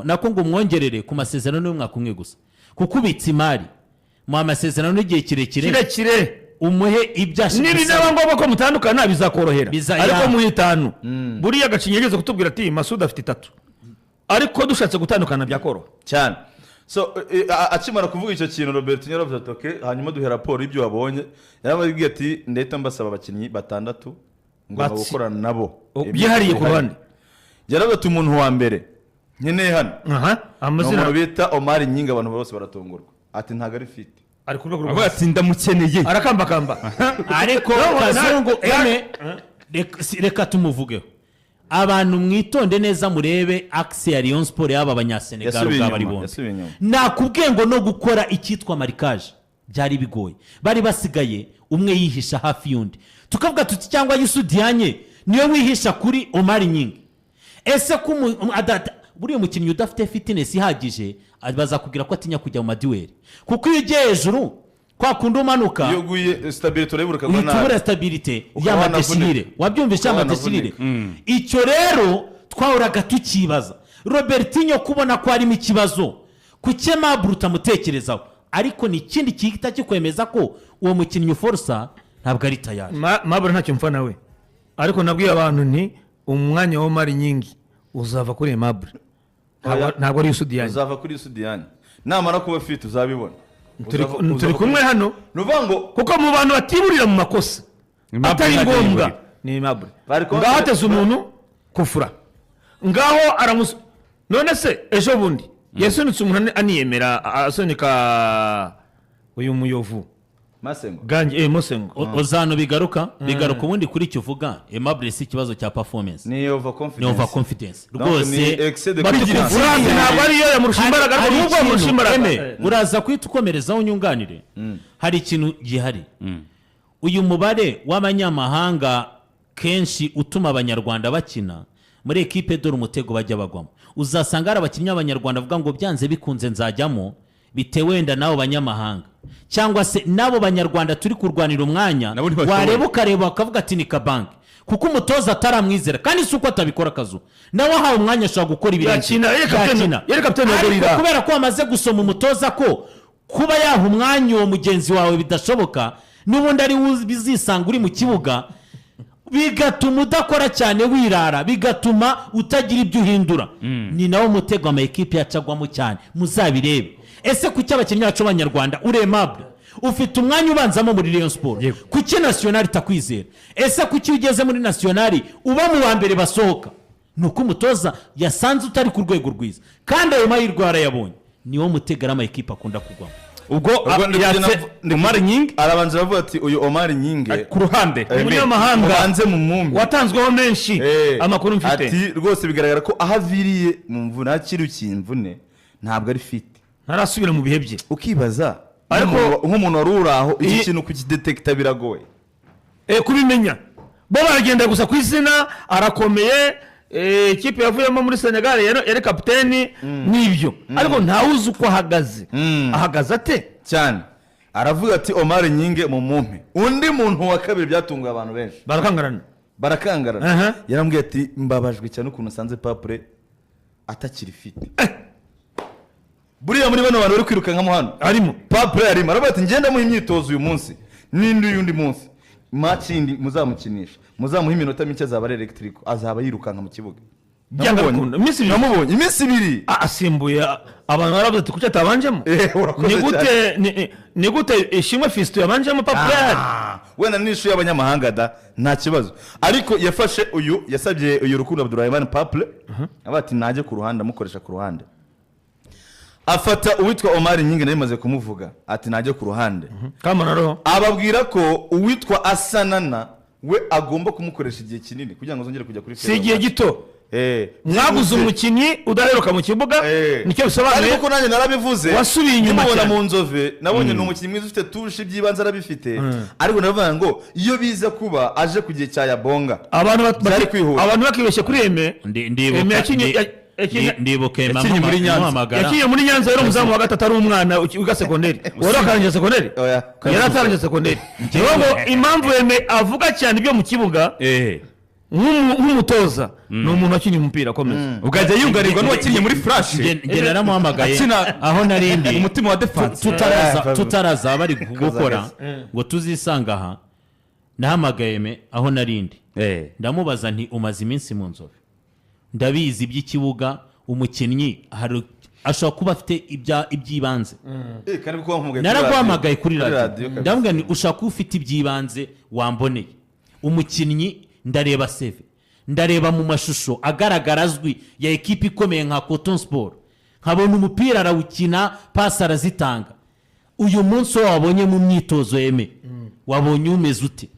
Nako ngo umwongerere ku masezerano y'umwaka umwe gusa, kuko ubitse imari mu amasezerano y'igihe kirekire, kirekire, umuhe ibyo nibinaba ngombwa ko mutandukana bizakorohera. Ariko mu 5, buriya Gacinya yageze kutubwira ati Masudi afite 3, ariko dushatse gutandukana byakoroha. Cyane. So akimara kuvuga icyo kintu, Robert yaravuze ati: "Okay, hanyuma duhe raporo y'ibyo wabonye." Yarababwiye ati: "Ndahita mbasaba abakinnyi batandatu ngomba gukorana nabo byihariye ku ruhande." Yaravuze ati: "Umuntu wa mbere nkeneye hano ni Amazina. umuntu bita Omar Nyinga." Abantu bose baratungurwa, ati: "Ntabwo ari fit." Ari ku rwego Avuga ati: "Ndamukeneye." Arakambakamba. Ariko Kazungu eme, reka tumuvugeho. Abantu mwitonde neza, murebe axe ya Rayon Sport y'aba Banyasenegal Yasubiye ubwabo ari inyuma, bombi. yasubiye inyuma. Nakubwiye ngo no gukora icyitwa marquage byari bigoye, bari basigaye umwe yihisha hafi y'undi, tukavuga tuti cyangwa Youssou Diagne niwe wihisha kuri Omar Nyingi. Ese ko buriya umukinnyi udafite fitness ihagije bazakubwira ko atinya kujya mu ma duel, kuko iyo ugiye hejuru kwa kundi umanuka, Iyo uguye, stabilité urayibura, ukagwa uhita ubura nabi. stabilité Ukaba ya wanavunika. ma déchirure, wabyumvishe? Ukaba Ya ma déchirure. Icyo rero twahoraga tukibaza Robertinho, kubona ko harimo ikibazo, kuki Aimable utamutekerezaho? Ariko ni ikindi gihita kikwemeza ko uwo mukinnyi uforsa ntabwo ari tayari. Mabure ntacyo mpfa nawe, ariko nabwiye abantu nti umwanya wa Omar Nyingi uzava kuri Aimable. Oya. Ntabwo ari Youssou Diagne. Uzava kuri Youssou Diagne, namara kuba fit uzabibona. Turi kumwe hano. Ni ukuvuga ngo Kuko mu bantu batiburira mu makosa Aimable atari ntajya ngombwa yiburira. ni Aimable. Bari Ngaho ateze umuntu kufura, ngaho aramusu. None se ejo bundi yasunitse umuntu aniyemera, asunika uyu Muyovu. Masengo. Gange, Mosengo. Ozano bigaruka ubundi kuri icyo uvuga, Aimable si ikibazo cya performance, Ni over confidence. Ni over confidence Donc, ni rwose. excès de Bati confiance. kufura ntabwo ariyo yamurusha imbaraga, ariko Hari nubwo yamurusha ikintu, imbaraga. Eme, uraza guhita ukomerezaho unyunganire. Hari ikintu gihari: uyu mubare w'abanyamahanga kenshi utuma Abanyarwanda bakina muri ekipe, dore umutego bajya bagwamo. Uzasanga hari abakinnyi b'Abanyarwanda bavuga ngo byanze bikunze nzajyamo, bitewe wenda n'abo banyamahanga cyangwa se n'abo Banyarwanda turi kurwanira umwanya. Nabo ntibashoboye. Wareba ukareba bakavuga ati ni kabanke, kuko umutoza ataramwizera. Kandi si uko atabikora, akazu nawe ahawe umwanya ashobora gukora ibirenze. Yakina, yari Yakina. yari kapiteni wa Ariko Gorilla. kubera ko wamaze gusoma umutoza ko kuba yaha umwanya uwo mugenzi wawe bidashoboka, n'ubundi ari we bizisanga uri mu kibuga, bigatuma udakora cyane, wirara, bigatuma utagira ibyo uhindura. Ni nawo mutego ama ekipe yacagwamo cyane, muzabirebe. Ese kuki abakinnyi bacu b'Abanyarwanda, uri Aimable ufite umwanya ubanzamo muri Rayon Sport, kuki National itakwizera? Ese kuki iyo ugeze muri National uba mu wa mbere basohoka? Ni uko umutoza yasanze utari ku rwego rwiza, kandi ayo mahirwe warayabonye. Niwo mutego ama ekipe akunda kugwamo. Ubwo Ubwo ndi yatse Omar Nyingi. Arabanza aravuga ati: "Uyu Omar Nyinge Ku ruhande. Umunyamahanga. Mubanze mu mumpe." Watanzweho menshi amakuru mfite. Ati: "Rwose bigaragara ko aho aviriye mu mvune, akirukiye imvune, ntabwo ari fit." Ntarasubira mu bihe bye. Ukibaza nk'umuntu wari uri aho, iki kintu kukidetekita biragoye. Kubimenya bo baragenda gusa ku izina, arakomeye, ikipe yavuyemo muri Senegal yari kapiteni, n'ibyo, ariko ntawuzi uko ahagaze. Ahagaze ate? Cyane. Aravuga ati: "Omar Nyinge mu mumpe." Undi muntu wa kabiri byatunguye abantu benshi, Barakangarana. barakangarana. Yarambwiye ati: "Mbabajwe cyane ukuntu usanze Papure atakiri fit." Buriya muri bano bantu bari kwirukankamo hano arimo. Papure arimo. Aravuga ati: "Ngenda muha imyitozo uyu munsi n'indi y'undi munsi, match yindi muzamukinisha, muzamuha iminota mike, azaba ari électrique, azaba yirukanka mu kibuga." Byanga Namubonye. bikunda. Iminsi 2. Namubonye iminsi 2. Asimbuye abantu baravuze ati: "Kuki atabanjemo?" Urakoze. Ni gute ni gute Ishimwe Fiston yabanjemo Papure ahari? Wenda n'issue y'abanyamahanga da, nta kibazo, ariko yafashe uyu, yasabye uyu Rukundo Abdurahimani Papure, avuga ati najye ku ruhande, amukoresha ku ruhande. Afata uwitwa Omar Nyingi, nawe imaze kumuvuga, ati najye ku ruhande. Kamanaro. Ababwira ko uwitwa Asanana we agomba kumukoresha igihe kinini kugira ngo azongere kujya kuri Si igihe gito. Mwaguze umukinnyi udaheruka mu kibuga, nicyo bisobanuye. Ariko ko nanjye narabivuze, Wasubiye inyuma nkimubona cyane. mu Nzove, nabonye ni umukinnyi mwiza ufite touche, iby'ibanze arabifite, ariko ndavuga ngo iyo biza kuba aje ku gihe cya Yabonga, byari kwihuta. Abantu bakibeshye kuri Eme. Eme Ndibuka Eme Yakinnye muri Nyanza. amuhamagara. Yakinnye muri Nyanza, yari umuzamu wa gatatu, ari umwana wiga segonderi. Wari wakarangije segonderi? Oya. Yari atarangije segonderi. Niyo ngo impamvu Eme avuga cyane ibyo mu kibuga. Nk'umutoza ni umuntu wakinnye umupira akomeza. Ubwo yunganirwa n'uwakinnye muri Flash. Njye naramuhamagaye Akina aho narindi umutima wa defense. Tutaraza Eh, tutaraza bari gukora ngo tuzisanga aha. Nahamagaye me aho narindi, ndamubaza nti: "Umaze iminsi mu Nzobe, ndabizi iby'ikibuga, umukinnyi hari ashobora kuba afite iby'ibanze." Kandi kuko wamuhamagaye kuri Naraguhamagaye radiyo. Kuri radiyo. Kabisa. Ndamubwira nti: "Ushobora kuba ufite iby'ibanze wamboneye umukinnyi, ndareba CV, ndareba mu mashusho agaragara azwi ya ekipi ikomeye nka Coton Sport, nkabona umupira arawukina, pasi arazitanga. Uyu munsi wo wabonye mu myitozo yeme, wabonye umeze ute?"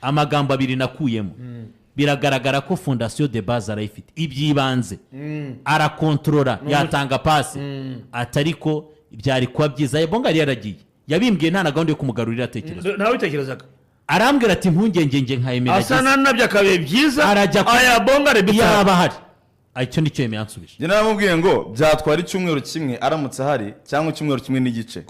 Amagambo abiri nakuyemo: biragaragara ko fondation de base arayifite, iby'ibanze arakontorora, yatanga pasi, atari ko byari kuba byiza Bonga yari yaragiye. Yabimbwiye nta na gahunda yo kumugarurira atekereza. Nawe bitekerezaga. Arambwira ati: "Impungenge nge nka Emera Asa nabyo akabiye byiza. Arajya Ayabonga rebita. Yaba ahari." Icyo nicyo Yeme yansubije. Njye naramubwiye ngo byatwara icyumweru kimwe aramutse ahari, cyangwa icyumweru kimwe n'igice,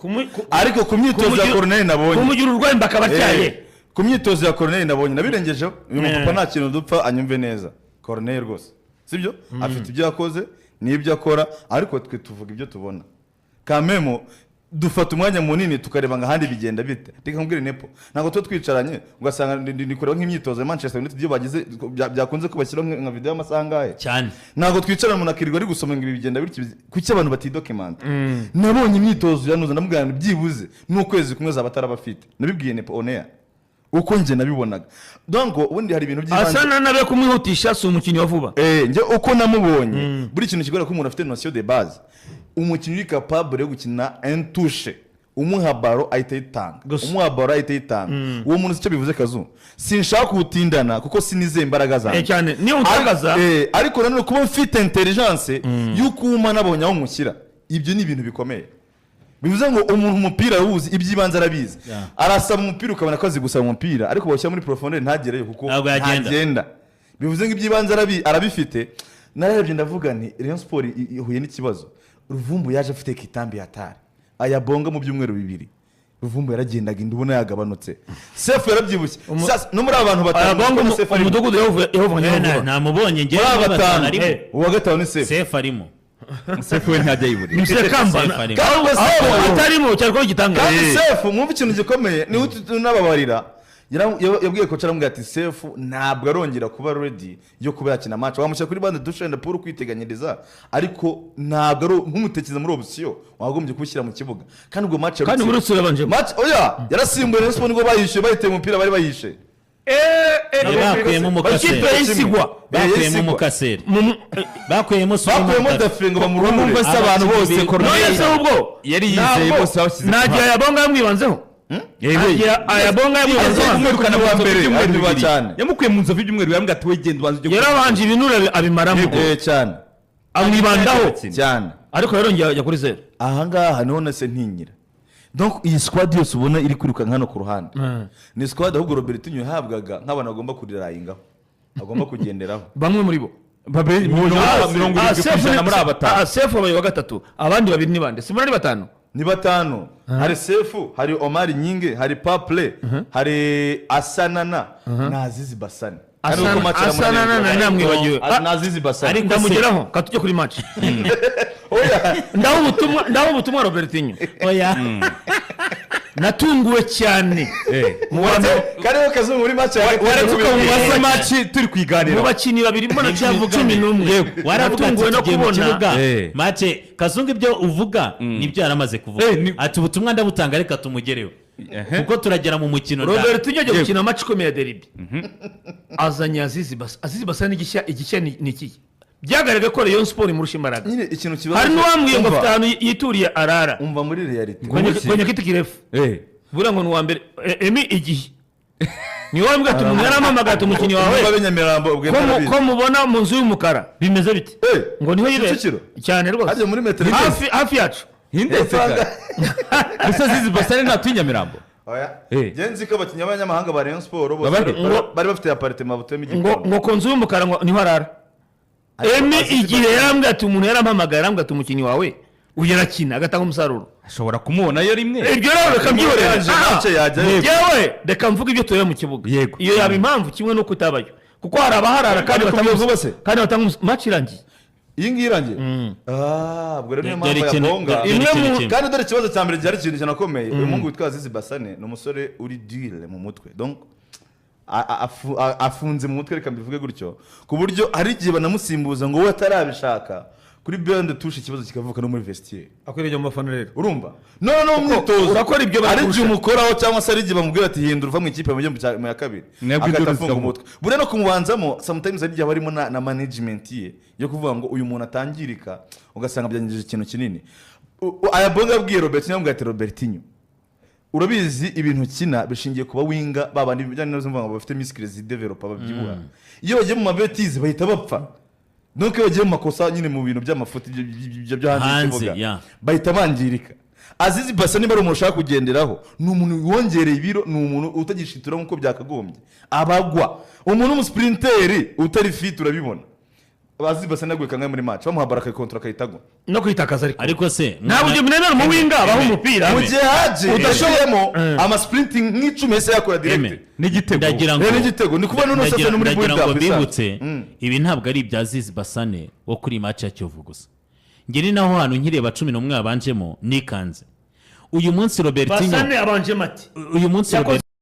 ariko ku myitozo ya Corneille nabonye kumugira urwaye mbaka batyaye. Ku myitozo ya Corneille nabonye nabirengejeho. Uyu mupapa nta kintu dupfa, anyumve neza. Corneille rwose sibyo, afite ibyo yakoze n'ibyo akora, ariko twe tuvuga ibyo tubona. Kamemo dufata umwanya munini tukareba ngo ahandi bigenda bite. Reka nkubwire nepo, ntabwo tuba twicaranye ugasanga ndi kureba nk'imyitozo ya Manchester United, ibyo bagize byakunze ko bashyiraho nka video y'amasaha angahe. Cyane. Ntabwo twicarana umuntu akirirwa ari gusoma ngo ibi bigenda bityo. Kuki abantu batidokimanta? Nabonye imyitozo ya nuza, ndamubwira ngo byibuze n'ukwezi kumwe zaba ataraba afite. Nabibwiye nepo on air uko njye nabibonaga. Donc ubundi hari ibintu by'ibanze. Asa nabe kumwihutisha, si umukinnyi wa vuba. Njye uko namubonye, buri kintu kigaragara ko umuntu afite notion de base, umukinnyi uri capable yo gukina un touche, umuha ballon ahita ayitanga. Gusa. Umuha ballon ahita ayitanga. Uwo muntu si cyo bivuze kazu, sinshaka kuwutindana kuko sinizeye imbaraga zanjye. Cyane niyo utagaza. Ariko nanone kuba mfite intelligence y'uko uma nabonye aho mushyira, ibyo ni ibintu bikomeye. Bivuze ngo umuntu umupira arawuzi, iby'ibanze arabizi. Arasaba umupira ukabona ko azi gusaba umupira, ariko bawushyira muri profondeur ntagereyo kuko Ntabwo yagenda. ntagenda. Bivuze ngo iby'ibanze arabifite. Nararebye ndavuga nti Rayon Sport ihuye n'ikibazo. Ruvumbu yaje afite kitambi hatari, Ayabonga mu byumweru 2 Ruvumbu yaragendaga, inda ubona yagabanutse, Sefu yarabyibushye. Sasa, no muri aba bantu batanu Ayabonga kuko Sefu arimo. umudugudu yawuvanye vuba. Namubonye njyewe Muri aba muri batanu batanu arimo. Uwa gatanu ni Sefu. Sefu arimo. Sefu we ntajya yiburira. Musekamba. Sefu arimo. Kandi Sefu Atarimo cyari kuba igitangaza. Kandi Sefu, mwumve ikintu gikomeye, niwe unababarira. Yabwiye coach, aramubwira ati: "Sefu ntabwo arongera kuba ready yo kuba yakina match. Wamushyira kuri banc de touche wenda pour kwiteganyiriza, ariko ntabwo ari nk'umutekereza muri option wagombye kumushyira mu kibuga." Kandi ubwo match Kandi muri Rutsiro yabanjemo. Match oya, yarasimbuye. Rayon Sport nibwo bayishyuye, bayiteye umupira bari bayishe. Bakuyemo umukaseri. Ikipe y'isigwa. Bakuyemo Isigwa. umukaseri, bakuyemo Bakuyemo Suleiman. Dafe ngo bamurumure. Urumva se abantu bose Abakinnyi Corneille None se ubwo yari yizeye ntabwo bose bawushyize ku nagira ruhande. Ayabonga yamwibanzeho. Nagira Ayabonga yamwibanzeho. Yamwirukana mu Kuwa nzovu mbere, ibyumweru ari 2. cyane. Yamukuye mu nzovu ibyumweru 2, aramubwira ati: "We genda ubanze ujye." Yarabanje ibinure abimaramo. Cyane. Amwibandaho. Cyane. Ariko yarongeye ajya kuri zeru. Ahangaha niho nase ntinyira. Donc iyi squad yose ubona iri kwirukanka hano ku ruhande ni squad ahubwo Robertinho yahabwaga nk'abantu agomba kurirayingaho, agomba kugenderaho. Bamwe muri bo. Babe 70% muri aba batanu. Sefu wabaye wa gatatu, abandi babiri ni bande? Si muri batanu? Ni batanu: hari Sefu, hari Omar Nyinge, hari Paple, hari Asanana na Azizi Basane. Kandi uko match Asanana iramunanira. nari namwibagiwe. Na Azizi Basane. Ariko Ndamugeraho katujye kuri match. Oya. Ndaha ubutumwa Robertinho. Oya. Natunguwe cyane mu wa mbere. Kariho kazungu muri match ya Waretse ukamubaza match turi Mu kuyiganira. bakinnyi babiri mbona Nibyo avuga. 11. Waravuga ati Natunguwe no tugiye mu kubona kibuga. Match kazungu, ibyo uvuga nibyo yaramaze kuvuga. Ati: "Ubutumwa ndabutanga, reka tumugereho kuko turagera mu mukino." Robertinho ajya gukina match ikomeye ya derby, azanye Azizi Basa. Azizi Basa ni igishya. Igishya ni ikihe? Byagaragaye ko Rayon Sport imurusha imbaraga. Nyine ikintu kibazo. Hari n'uwambwiye ngo afite ahantu yituriye arara. Umva, muri réalité Kwenye kiti kirefu. Buriya ngo ni uwa mbere. Emi igihe ni wowe mbwa ati umuntu yarampamagaye ati umukinnyi wawe Umva, b'Inyamirambo ubwo ko mubona mu nzu y'umukara bimeze bite? Ngo niho yibera. Kicukiro? Cyane rwose. Harya muri metero Hafi hafi yacu. Hindetse kare gusa Azizi Basane ntatuye i Nyamirambo. Oya. Eh. Njye nzi ko abakinnyi b'abanyamahanga ba Rayon Sport bose Baba he? bari bafite appartement butuyemo Ngo igikoni. ngo ku nzu y'umukara ngo niho arara. Ariko Emi Azizi igihe Basane- yarambwiye ati umuntu yarampamagaye arambwira ati umukinnyi wawe uyu arakina agatanga umusaruro. Ashobora kumubonayo rimwe. Ibyo rero reka mbyihorere. Yaje match yajyayo. Yewe, reka mvuge ibyo tureba mu kibuga. Yego. Iyo yaba impamvu kimwe n'uko itabayo. Kuko hari abaharara kandi Ari batanga vuba se? kandi batanga match irangiye. Iyi ngiyi irangiye. Ah, ubwo rero niyo Dore mpamvu yabonga. dore Imwe ikintu mu- kimwe. Kandi dore ikibazo cya mbere gihari, ikintu kinakomeye, uyu muhungu witwa Azizi Basane ni umusore uri dure mu mutwe, donc afunze mu mutwe, reka mbivuge gutyo, ku buryo hari igihe banamusimbuza ngo we atarabishaka kuri banc de touche, ikibazo kikavuka no muri vestiaire. Akwiriye mu bafana rero. Urumva, none no mu mwitozo Urakora ibyo hari barakurusha. igihe umukoraho, cyangwa se hari igihe bamubwira ati: "Hindura, uva mu ikipe mujye mu ya kabiri." Mwebwe Agahita induru afunga zikavuga. umutwe. Buriya no kumubanzamo sometimes hari igihe haba harimo na management ye yo kuvuga ngo uyu muntu atangirika, ugasanga byangije ikintu kinini. Ayabonga yabwiye Robertinho, yamubwiye ati: "Robertinho, urabizi ibintu ukina bishingiye kuba winger babandi bijyanye n'izo mvuga ngo bafite muscles zidevelopa, babyibuha, iyo bagiye mu mabêtises bahita bapfa." Donc iyo bagiye mu makosa nyine, mu bintu by'amafuti byo hanze Hanze, y'ikibuga, bahita bangirika. Azizi Basa niba ari umuntu ushaka kugenderaho, ni umuntu wongereye ibiro, ni umuntu utagishitura nk'uko byakagombye, abagwa, umuntu w'umusprinter utari fit, urabibona. Azizi Basa yaguye kangahe muri match, bamuha ballon akayikontora akahita agwa. No kwitakaza ariko. Ariko se Ntabwo ibyo mwemera mu winger abaho umupira. Mu gihe haje udashoyemo amasprinting nk'icumi yahise yakora direct. Eme. N'igitego. Ndagira ngo Rero n'igitego ni kubona none sasa no muri ndagira build ngo up. mbibutse, ibi ntabwo ari ibya Azizi Basane wo kuri match ya Kiyovu gusa. Njye ni naho hantu nkireba 11 babanjemo nikanze uyu munsi Robertinho. Basane abanje mati Uyu munsi Yakoze Robert